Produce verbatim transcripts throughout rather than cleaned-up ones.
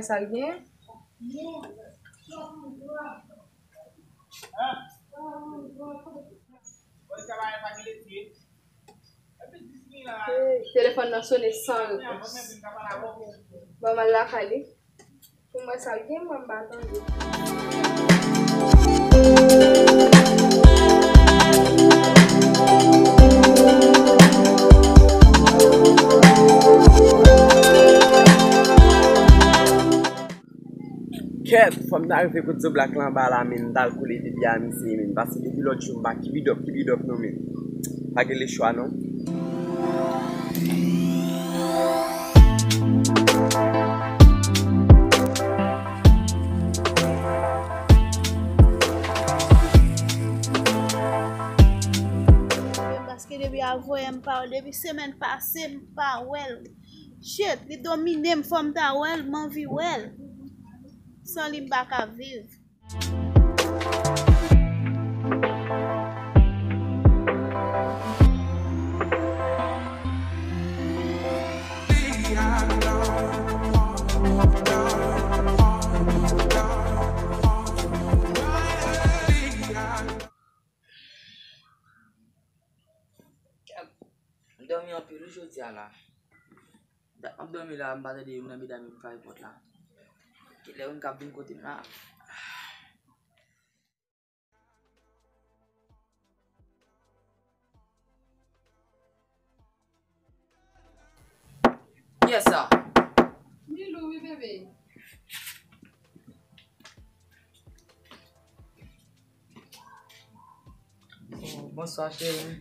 Sa l gen? Hey, telefòn nan sonnen san repons. Ban m al lakay li. Pou mwen sa l gen, mwen m pa tande. Kèt, fò m ta rive kot Zoblak la anba la, men m t al koule depi a misye, men paske depi lòt jou m pa kibidòp, kibidòp non, men pa gen lechwa non. Paske depi avanyè m pa wè l, depi semèn pase m pa wè l. Shit, li domine m, fò m ta wè l, m anvi wè l. San li m pa ka viv. M dòmi anpil wi jodi a la. Dat m ap dòmi la, m pa tande youn nan medam yo k frape pòt la. Kilè youn k ap vin kote m la? Kiyès sa? Milou wi, bebe. Oh, bonswa, cheri.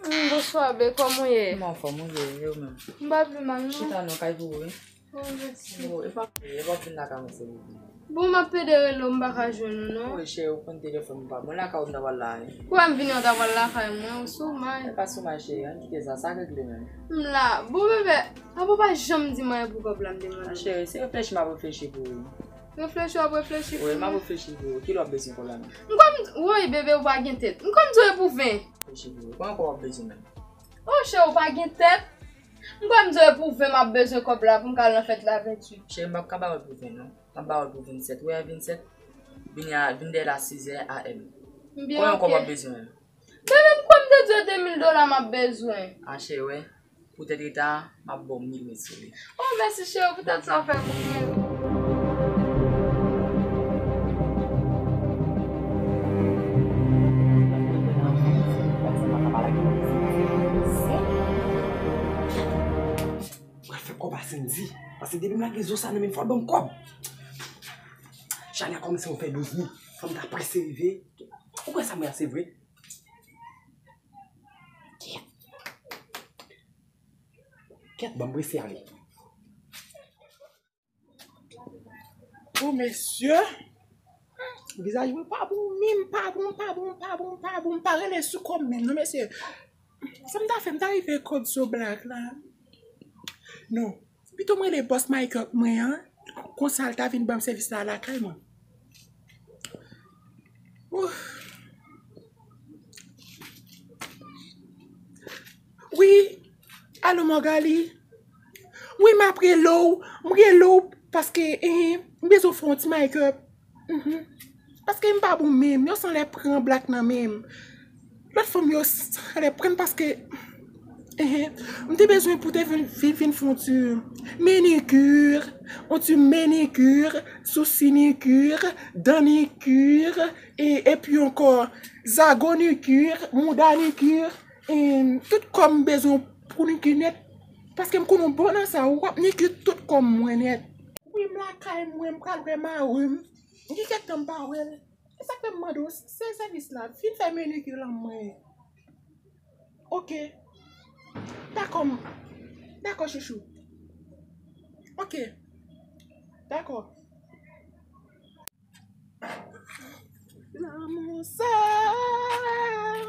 Mm, bonswa, be, kòman w ye? M anfòm, ou ye, e ou menm? M pa pi mal, non. Chita non, kay pou ou, wi. Oh, mèsi. Oh, e pa, e pa vin lakay mwen, cheri. Bon, m ap pede rele w, m pa ka jwenn ou, non. Wi, cheri, ou konn telefòn m pa bon. Lakay ou m ta pral la, wi. Kouwè m vini, ou ta pral lakay mwen, ou sou may. E pa sou may, cheri, ann kite sa, sa regle menm. M la. Bon, bebe, apa w pa janm di m anyen pou kòb la, m te mande. Cheri, se reflechi m ap reflechi pou ou. Reflechi w ap reflechi pou mwen. Wi, m ap reflechi pou ou. Kilè w ap bezwen kòb la menm? M kwè m, woy, bebe, ou pa gen tèt. M kwè m di w e pou ven. Reflechi pou ou. Konbyen kòb w ap bezwen menm? Oh, cheri, ou pa gen tèt. M kwè m di w e pou ven m ap bezwen kòb la pou m ka al nan fèt la venntuit. Cheri, m p ap ka ba w l pou ven, non. M ap ba w l pou vennsèt. Ou wè a vennsèt? Vini a, vin dèyè l a sizè A M. M byen, oke. Konbyen kòb w ap bezwen? Bebe, m kwè m te di w de mil dola m ap bezwen. A, cheri, wè. Poutèt reta a, m ap ba w mil mèt sou li. Oh, mèsi, cheri, poutèt sa w fè pou mwen. Mwen fè kòb a Sendy. Paske depi m lage zo sa nan men m, fò l ban m kòb. Chali a kòmanse fè douz mil. Fò m ta prese rive. Ou kwè sa m wè a se vre? Kèt. Kèt, ban m prese ale. Oh, mesye. Vizaj mwen pa bon, menm pa bon, pa bon, pa bon, pa bon. Pa rele sou kò m menm, non, mesye. Sa m ta fè, m ta rive kot Zoblak la. Non. Pito m rele bòs Mike Up mwen an. Konsa, l ta vin ban m sèvis la lakay mwen. Ouh. Wi. Alo, Mògali. Wi, m ap rele w. M rele w paske, eh, m bezwen fè yon ti make up. Mhm. Paske m pa bon menm. Yo sanlè pran blak nan men m. Lòt fanm yo sanlè pran m paske, eh, m te bezwen pou te vin, vin, vin fè yon ti manicure, yon ti manicure, sourcil manicure, dan manicure, e, epi ankò zago manicure, mouda manicure, e, tout kò m bezwen pou manicure nèt. Paske m konnen w bon nan sa, w ap manicure tout kò m mwen nèt. Wi, m lakay mwen, m pral wè mari m. Gen kèk tan m pa wè l. E sa k fè m mande w, se sèvis la, vin fè manicure lan mwen. Oke. Dakò, m, dakò, chouchou. Oke. Dakò. L'amour seul,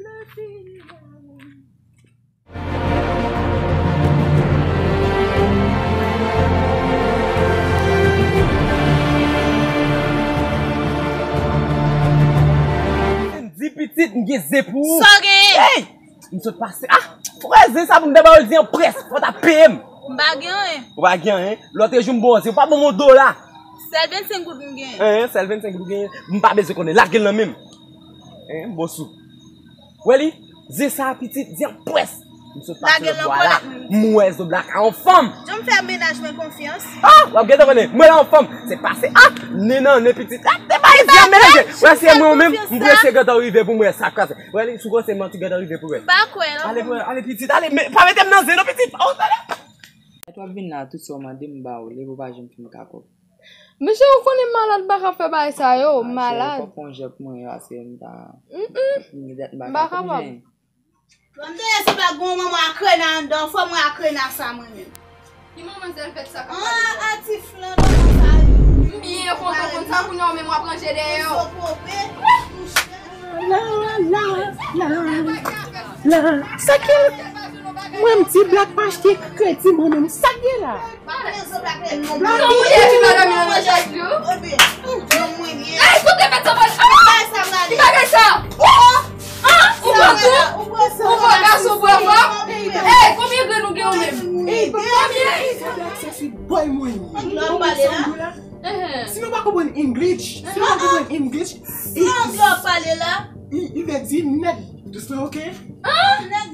le fil. Sendy pitit, m gen zen pou ou. Sa w genyen? Hey! M sot pase. Ah! Frè, zen sa pou m ta ba w l di an près. Fò w ta peye m. M pa gen anyen. Ou pa gen anyen? Lòt jou m ba w, ou pa ban m yon dola. Sèl vennsenk goud m genyen. Hein, sèl vennsenk goud ou genyen? M pa bezwen konnen. Lage l nan men m. Hein, bosou. Wè li? Zen sa pitit, zen pwès. M sot pase lòt bò a la. M wè Zobla ka yon fanm. Jan m fè mennaj mwen konfyans. Ah, w ap gentan konnen. Mwen la yon fanm. Se pase, ah, nen nan nen pitit. Ah, te bay zen melanje. Wè se mwen menm, m prese gentan rive pou m wè sa k pase. Wè li, sou konsèy manti gentan rive pou wè. M pa kwè non. Ale, ale pitit, ale, men pa mete m nan zen non pitit. Oh, tande. Lè w ap vin la, tout sa w mande m ba w, leve w pa janm fin m ka kòb. Mesye, ou konnen m malad, m pa ka fè bagay sa yo, m malad. Fòk yon jèp mwen yo ase m ta. Mm-mm. M gen dat m pa ka kòb. Ban m tande se pa gon manman akrena anndan, fò mwen akrena sa mwen menm. Ki manman zèl fèt sa k ap pale. Ah, atif lan, non, sa yo. M byen kontan konn sa kounye a w menm w ap ranje dèyè w. Sa ki mwen m di Black pa achte kredi mwen menm, sa k gen la? Black. Ey, koute mèt sa pale. Ah! Ki bagay sa? Ah! Ou pran tou? Ou pran gason pran fanm? Ey, konbyen grenn ou gen ou menm? Konbyen? Black se si boy mwen ye. Ou konprann sa m di w la? Si nou pa konprann English, si nou pa konprann English, sa w ap pale la? Li vle di nèg. Just play, ok?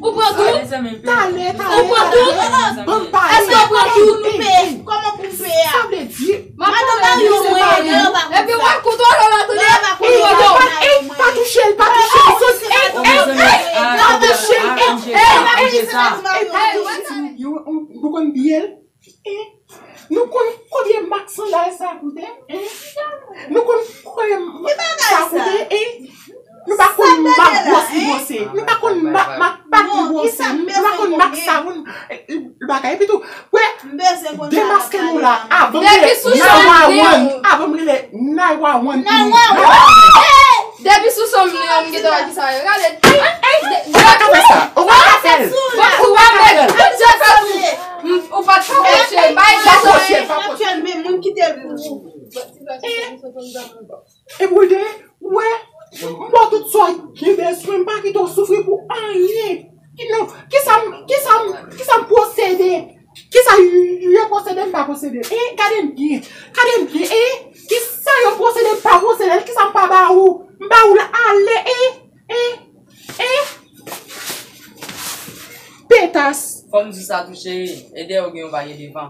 Ou pran tou? Talè, talè, ou pran tou? Talè. Ban m pale. Èske w pran tou? Ey, ey, ey. Kòman pou m peye a? Sa vle di, madan Mario mwen, epi w ap kontwole w la, tande? Ou pran tou? Ey, pa touche l, pa touche l. Ey, ey, ey, pa touche l. Ey, ey, ey, pa touche l. Yo, nou konn biyè l? Eh, nou konn konbyen mak sandal sa koute? Eh, nou konn konbyen mak sa koute? Eh, nou pa konn mak gwòs li gwòse. Nou pa konn mak, mak bag li gwòse. Nou pa konn mak sa moun, eh, bagay. Epi tou, wè, demaske nou la. Avan m rele nine one one. Avan m rele nine one one pou nou. Depi sou son m li an, m gentan wè ki sa yo. Gade. Ey, ey, ou pa ka fè sa. Ou pa ka fè l. Ou pa ka fè l. Ou pa t ka kòche l. Bay gason. Pa kòche l, men moun kite l pou ou. E boulde, wè, m ba w tout sa w gen bezwen, m pa kite w soufri pou anyen. Ki non, kisa m, kisa m, kisa m posede? Kisa yo posede, m pa posede? Eh, gade m byen. Gade m byen, eh. Kisa yo posede, m pa posede? Kisa m pa ba ou? M ba ou l ale, eh. Eh, eh. Petas. Fò m di sa tou, cheri. E dèyè w gen yon bagay devan.